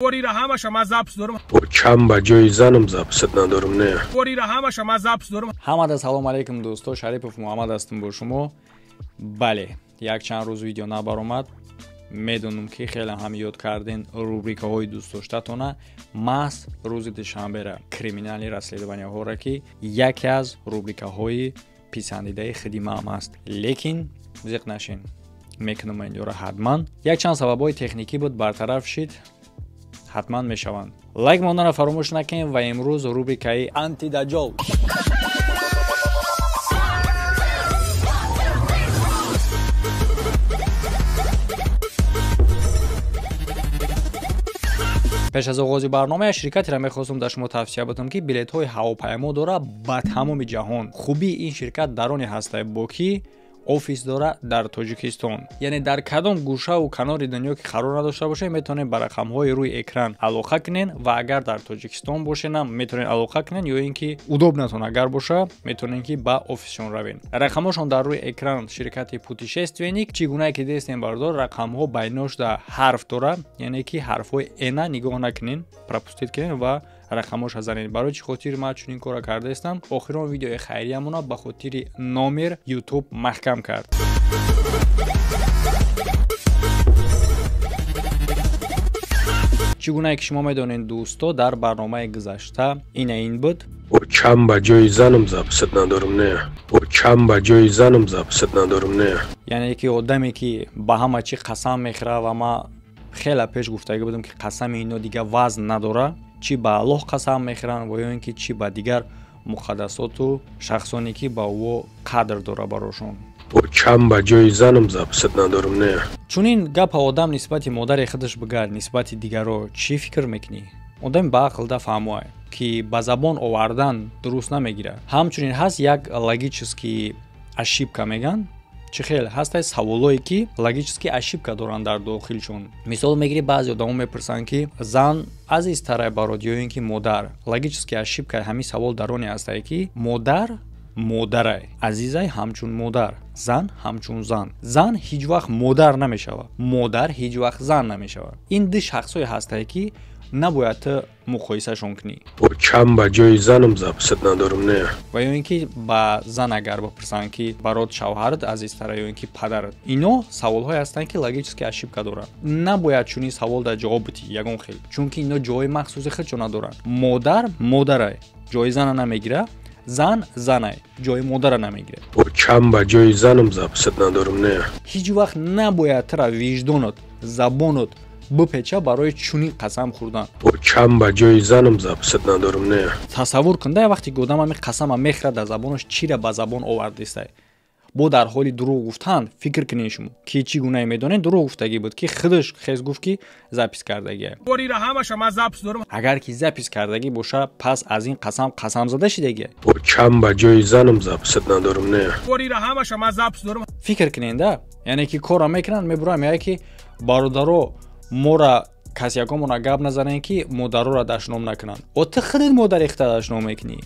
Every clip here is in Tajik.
Борира ҳамаша ман запис дорам. Чам ба ҷои занам записат надорам, не. Борира ҳамаша ман запис дорам. Ҳамада салом алейкум, дӯсто. Шарипов Муҳаммад ҳастам бо шумо. Бале, якчанд рӯз видео набаромад. Медонам, ки хеле ҳам ёд карден рубрикаҳои дӯстдоштатона. Маҳз рӯзи душанбера криминальные расследования ҳоро, ки яке аз рубрикаҳои писандидаи худи маам аст. Лекин зиқ нашин, мекунам инёро ҳатман. Якчанд сабабҳои техникӣ буд, бартараф шид, ҳатман мешаванд. Лайк монданро фаромӯш накунед ва имрӯз рубрикаи антидаҷол. Пеш аз оғози барнома ширкатеро мехостам дар шумо тавсия будам, ки билетҳои ҳавопаймо дора ба тамоми ҷаҳон. Хубии ин ширкат дар оне ҳаста, бо ки офис дора дар Тоҷикистон. Яъне дар кадом гӯшаву канори дунё ки қарор надошта бошед, метавонед ба рақамҳои рӯи экран алоқа кунед ва агар дар Тоҷикистон бошенам, метавонед алоқа кунед ё ин ки удобно тон агар боша, метавонед ки ба офисшон равед. Рақамҳошон дар рӯи экран, ширкати Путешественник. Чӣ гунае ки дестем, бардор, рақамҳо байношда ҳарф дора, яъне ки ҳарфҳои эна нигоҳ накунед, пропустить кунед ва рақамҳоша занед. Барои чӣ хотир ман чунин корро кардаистам? Охирон видеои хайриямона ба хотири номер Ютуб маҳкам кард. Чӣ гунае ки шумо медонед, дӯсто, дар барномаи гузашта ина ин буд. Чам ба ҷои занам записат надорам, не. Чам ба ҷои занам записат надорам, не. Яъне ки одаме, ки ба ҳама чӣ қасам мехӯрад, ва ман хеле пеш гуфтагӣ будам, ки қасами ино дига вазн надора. Чӣ ба Аллоҳ қасам мехӯранд ва ё ин ки чӣ ба дигар муқаддасоту шахсоне, ки ба ӯ қадр дора барошон. Чам ба ҷои занам записат надорам, не. Чунин гапа одам нисбати модари худаш бигард, нисбати дигаро чӣ фикр мекунӣ? Одами ба ақл да фаҳмоа, ки ба забон овардан дуруст намегирад. Ҳамчунин ҳаст як логический ошибка меган. Чӣ хел ҳастай саволое, ки логический ошибка доранд дар дохилшон. Мисол мегирӣ, баъзе одамо мепурсанд, ки зан азизтарай барот ё ин ки модар. Логический ошибка ҳамин савол дар оне ҳастае, ки модар модарай, азизай ҳамчун модар, зан ҳамчун зан. Зан ҳеҷ вақт модар намешавад, модар ҳеҷ вақт зан намешавад. Ин ду шахсое ҳастае, ки набояд ту муқоисашон кунӣ. Чам ба ҷои занам записат надорам, не. Ва ё ин ки ба зан агар бипурсанд, ки барот шавҳарат азизтара ё ин ки падарат. Ино саволҳое ҳастанд, ки логический ошибка доранд. Набояд чунин савол дар ҷавоб битӣ ягон хел, чунки ино ҷои махсуси худшо надоранд. Модар модарай, ҷои зана намегирад, зан занай, ҷои модара намегирад. Чам ба ҷои занам записат надорам, не. Ҳеҷ вақт набояд тура виҷдонат, забонат бипеча барои чунин қасам хӯрдан. Чам ба ҷои занам записат надорам, не. Тасаввур кун да, вақте ки одам ҳамин қасама мехӯрад, дар забонаш чира ба забон овардистай. Бо дар ҳоли дурӯғ гуфтан фикр кунед шумо, ки чӣ гунае медонед дурӯғ гуфтагӣ буд, ки худаш хез гуфт, ки запис кардагия. Борира ҳамаша ман запис дорам. Агар ки запис кардагӣ боша, пас аз ин қасам қасамзада шидагия. Чам ба ҷои занам записат надорам, не. Борира ҳамаша ман запис дорам. Фикр кунед да, яъне ки корро мекунанд, мебуранд, мегӯяд, ки бародаро, мора кас ягонмона гап назанем, ки модароро дашном накунанд. О, ту худат модари худта дашном мекунӣ.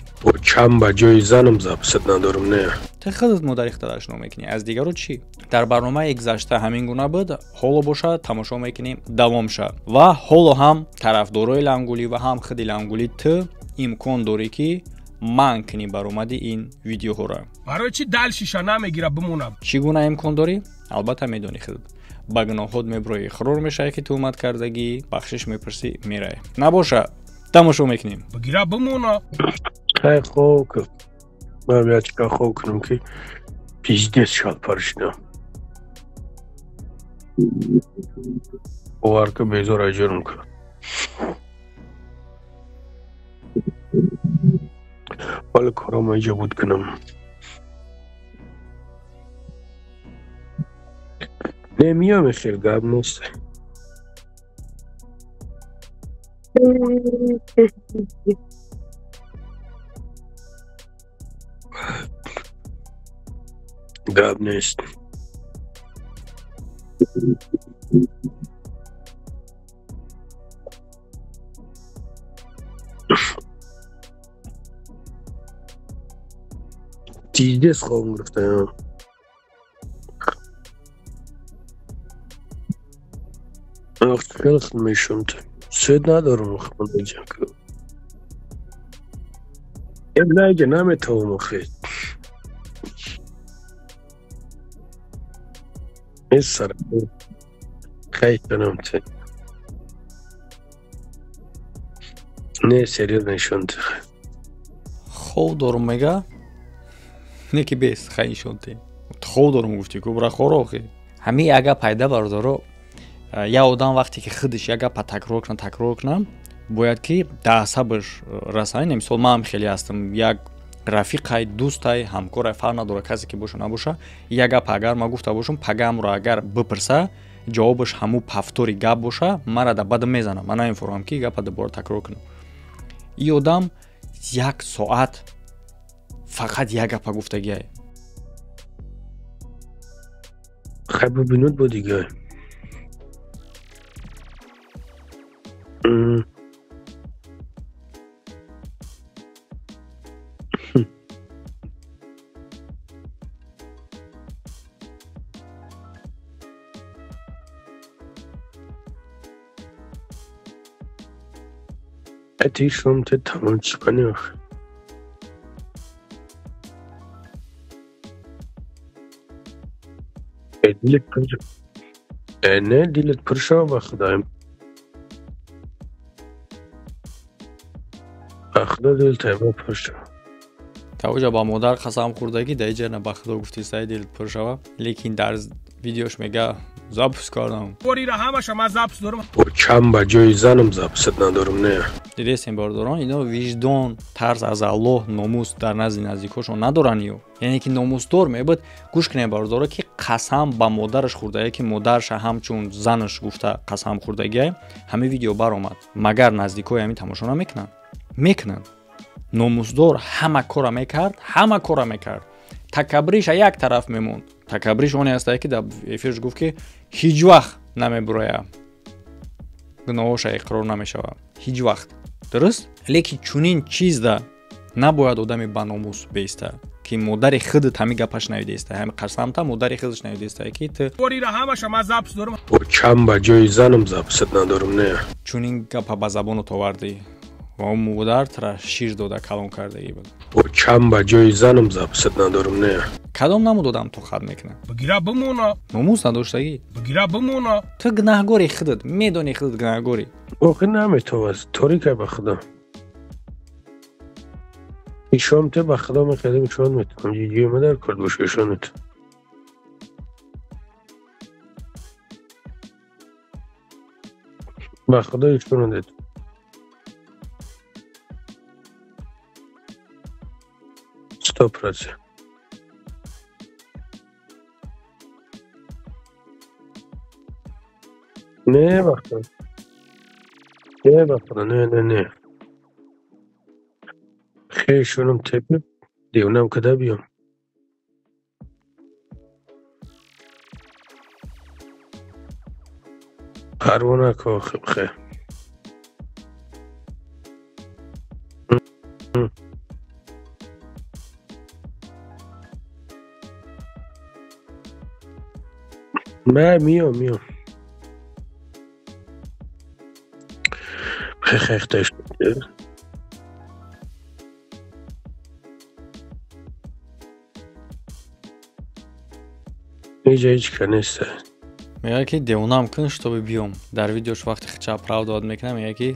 Чам ба ҷои занам записат надорам, не. Ту худат модари худта дашном мекунӣ, аз дигаро чӣ? Дар барномаи гузашта ҳамин гуна буд. Ҳоло боша, тамошо мекунем, давом ша. Ва ҳоло ҳам тарафдорои Лангулӣ ва ҳам худи Лангулӣ, ту имкон дорӣ, ки манъ кунӣ баромади ин видеоҳоро. Барои чӣ далшиша намегира бимонад? Чӣ гуна имкон дорӣ? Албатта, медонӣ худат. Ба гуноҳот меброӣ, иқрор мешавӣ, ки туҳмат кардагӣ, бахшиш мепурсӣ, меравӣ. Набоша, тамошо мекунем. Бигира бимона. Хай, хоб кун. Ман ячка хоб кунам, ки пиздец шалпар шудам. Бовар ка, безор аҷурм кун. Вале корам иҷа буд кунам. Не, миём, хел гап нест. Гап нест. Пиздец хобам гирифтаям. Хеле мешумд. Свет надорам хонда ку. На иҷа наметавонам охи. Несара. Хай кунам те. Не, серьёзно нишон те. Хов дорум мега? Не ки бес, хай нишон те. Хов дорум гуфти ку бра хоро охи. Ҳамин як гап пайда бардоро. Я одам вақте ки худаш як гапа такрор кунад, такрор кунад, бояд ки дар асабаш расад. Мисол ман ҳам хеле ҳастам, як рафиқай, дӯстай, ҳамкорай, фарқ надорад касе ки боша набоша, як гап агар ман гуфта бошам, пагамро агар бипурса, ҷавобаш ҳамун пафтори гап боша, мара дар бадам мезанам. Ман намефурам ки гапа дубора такрор кунам. Ин одам як соат фақат як гапа гуфтагиай. Хай бибинуд бо дигар. Шом те тамом чӣ кунӣ охи? Дилет пур. Не, дилет пур шава ба худоем. Ба худо дил тайма пур шава. Тавоҷа ба модар қасам хӯрдагӣ, дар иҷа на ба худо гуфти сай дилет пур шава, лекин дар видеош мега запис кардам. Ора ҳамаша ман запис дорам. Бо чанд ба ҷои занам записат надорам, не. Дидестем бардорон, ино виҷдон, тарс аз Аллоҳ, номус дар назди наздикошон надоранд ё. Яъне ки номусдор мебуд, гӯш кунем бардоро ки қасам ба модараш хӯрдагӣ, ки модарша ҳамчун занаш гуфта қасам хӯрдагиай, ҳамин видео баромад. Магар наздикои ҳамин тамошо намекунанд? Мекунанд. Номусдор ҳама кора мекард, ҳама кора мекард. Такаббриша як тараф мемонд. Такаббриш оне ҳастае ки дар эфирш гуфт ки ҳеҷ вақт намебуроя, гуноҳоша иқрор намешавад. Ҳеҷ вақт. Дуруст? Лекин чунин чизда набояд одами ба номус беиста, ки модари худат ҳамин гапаш навидеиста, ҳамин қасамта модари худаш навидеиста ки ту ора ҳамаша ман запис дорам. Бо чанд ба ҷои занам записат надорам, не. Чунин гапа ба забонат овардӣ ва он модар тура шир дода калон кардагӣ буд. Бо чанд ба ҷои занам записат надорам, не. Кадом намуд одам тоқат мекунад? Бигира бимона. Номус надоштагӣ. Бигира бимона. Ту гунаҳгори худат, медонӣ худат гунаҳгорӣ. Охи наметавонад, торика ба худо. Ишом те ба худо мекардем, ишон метавонам. Ҷиҷиё мадар кард боша ишонат. Ба худо ишонат. 100%. Не, бахта. Не, бахта, не, не, не. Хешонам тепе, девонам када биём. Парво нако, хе. Не, миём, миём. Хе-хе-хе. Иҷа ҳеҷ ка нест. Мегӯяд ки девонаам кун, чтобы биём. Дар видеош вақте хича оправдывать мекунам, мегӯяд ки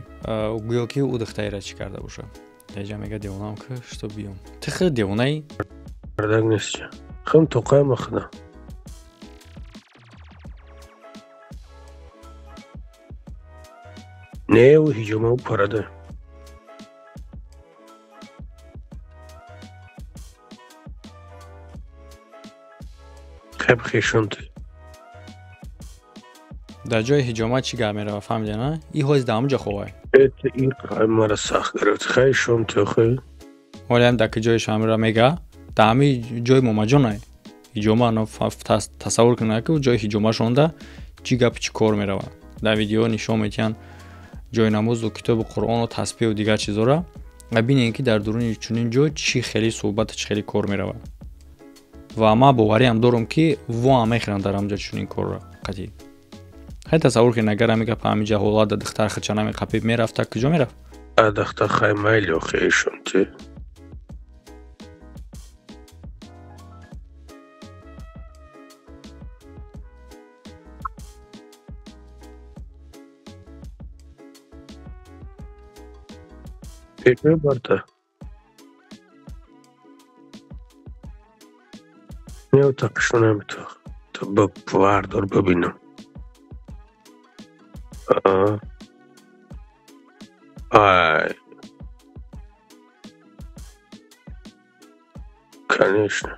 гӯё ки ӯ духтареро чӣ карда боша. Иҷа мегӯяд девонаам кун, чтобы биём. Ту худ девонаи? Бардак нест. Хам тоқаям ба худо. Не, ӯ ҳиҷома ӯ парада. Хеб хешонт. Дар ҷои ҳиҷома чӣ гап мерава, фаҳмидӣ, на? И ҳоз дар ҳамон ҷо ховай. Ин мара сахт гирифт. Хай шом ту хай. Ҳоле ҳам дар ки ҷои шамира мега, дар ҳамин ҷои момаҷонай. Ҳиҷома тасаввур кунад ки ҷои ҳиҷомашонда чӣ гап чӣ кор мерава. Дар видео нишон медиҳанд ҷои намозу китоби Қуръону тасбеҳу дигар чизора. Ва бинед ки дар дуруни чунин ҷой чӣ хеле суҳбату чӣ хеле кор мерава. Ва ман бовариам дорам ки воам мехӯранд дар ҳамон ҷо чунин корро қатъӣ. Хай тасаввур кунед, агар ҳамин гапа ҳамин ҷа ҳолат да духтар худша намеқапид, мерафта куҷо мерафт? Духтар хай майли охи эшон ти. Барта. Не отақшо наметавон. То вардор бибинам. Ай. Конечно.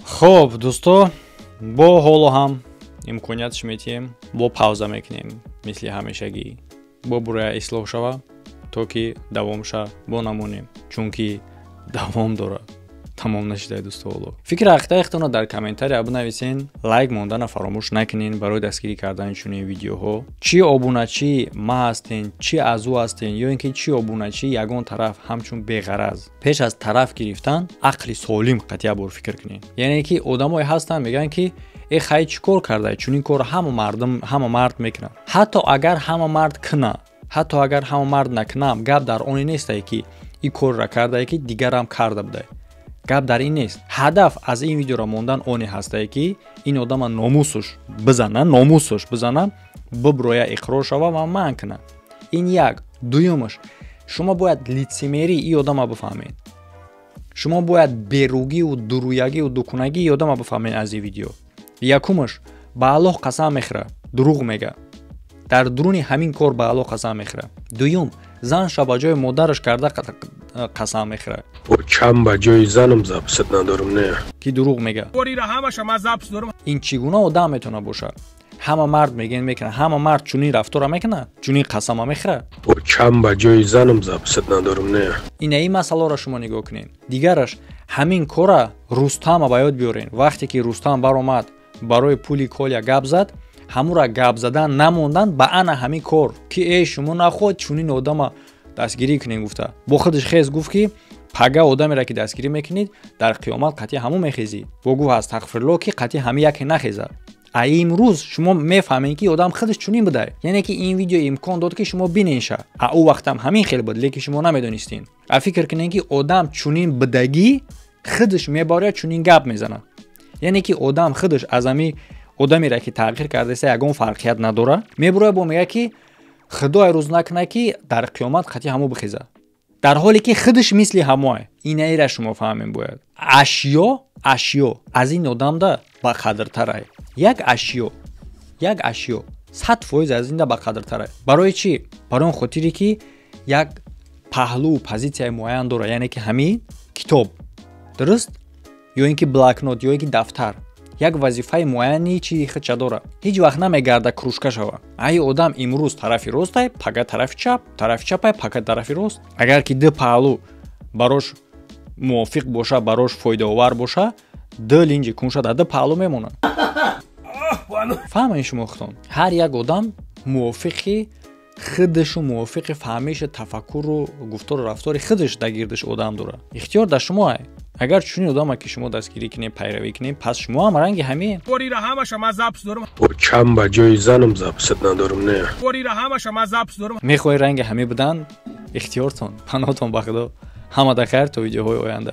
Хоб, дӯсто, бо ҳоло ҳам имкониятш метиҳем, бо пауза мекунем, мисли ҳамешагӣ. Бо бурая ислоҳ шава, то ки давомша бо намонем, чунки давом дорад. Тамом нашидай, дӯсто, ҳоло. Фикри ҳақиқаи худтонро дар комментария бинависен, лайк мондана фаромӯш накунен барои дастгирӣ кардани чунин видеоҳо. Чӣ обуначӣ ма ҳастен, чӣ аз ӯ ҳастен, ё ин ки чӣ обуначӣ ягон тараф, ҳамчун беғараз. Пеш аз тараф гирифтан ақли солим қатъия бор фикр кунед. Яъне ки одамое ҳастанд, мегӯянд ки э хай чӣ кор кардай, чунин кор ҳама мардум, ҳама мард мекунад. Ҳатто агар ҳама мард куна, ҳатто агар ҳама мард накунам, гап дар оне нестае ки ин корро кардае ки дигарам карда будай. Гап дар ин нест. Ҳадаф аз ин видеоро мондан оне ҳастае ки ин одама номусуш бизана, номусуш бизана, биброя иқрор шава ва манъ куна. Ин як. Дуюмаш, шумо бояд лицемерии ин одама бифаҳмед. Шумо бояд беругиву дуруягиву дукунагии ин одама бифаҳмед аз ин видео. Якумаш, ба Аллоҳ қасам мехӯра, дурӯғ мега. Дар дуруни ҳамин кор ба Аллоҳ қасам мехӯра. Дуюм, занша ба ҷои модараш карда қасам мехӯра. Чам ба ҷои занам записат надорам, не. Ки дурӯғ мега. Ин чӣ гуна одам метавона бошад? Ҳама мард мегӯянд мекунад, ҳама мард чунин рафтора мекунад, чунин қасама мехӯрад. Чам ба ҷои занам записат надорам, не. Ина ин масъаларо шумо нигоҳ кунед. Дигараш, ҳамин кора Рустама ба ёд биёрен. Вақте ки Рустам баромад барои пули Колия гап зад, ҳамура гап задан намондан ба ана ҳамин кор ки эй шумо нахоҳед чунин одама дастгирӣ кунед гуфта. Бо худаш хез гуфт ки пага одамеро ки дастгирӣ мекунед, дар қиёмат қатъи ҳамун мехезӣ. Бо гуфт астағфируллоҳ ки қатъи ҳамин яке нахезад. А имрӯз шумо мефаҳмед ки одам худаш чунин будай. Яъне ки ин видео имкон дод ки шумо бинеша. А ӯ вақтам ҳамин хел буд, лекин шумо намедонистин. А фикр кунед ки одам чунин будагӣ худаш мебарад чунин гап мезанад. Яъне ки одам худаш аз ҳамин одамеро ки тағйир кардаиста ягон фарқият надорад, мебурояд бо мегӯяд ки худое рӯз накунад ки дар қиёмат қатъи ҳамун бихезад. Дар ҳоле ки худаш мисли ҳамое. Инаира шумо фаҳмем бояд. Ашё, ашё аз ин одамда ба қадртарай. Як ашё, як ашё 100% аз инда ба қадртарай. Барои чӣ? Барои он хотире ки як паҳлӯ позитсияи муайян дорад, яъне ки ҳамин китоб, дуруст? Ё ин ки блокнот, ё ин ки дафтар. Як вазифаи муайяни чи худша дорад. Ҳеҷ вақт намегарда кружка шава. Ай одам имрӯз тарафи ростай, пага тарафи чап, тарафи чапай, пага тарафи рост. Агар ки ду паҳлӯ барош мувофиқ боша, барош фоидаовар боша, ду линҷи кунша дар ду паҳлӯ мемонад. Фаҳмед шумо худтон. Ҳар як одам мувофиқи худшу мувофиқи фаҳмишу тафаккуру гуфтору рафтори худаш дар гирдиш одам дорад. Ихтиёр дар шумоае. Агар чунин одаме ки шумо дастгирӣ кунед, пайравӣ кунед, пас шумо ҳам ранги ҳамин. Чам ба ҷои занам записат надорам, не. Мехоҳед ранги ҳамин будан, ихтиёртон, паноҳтон ба Худо. Ҳама да хайр то видеоҳои оянда.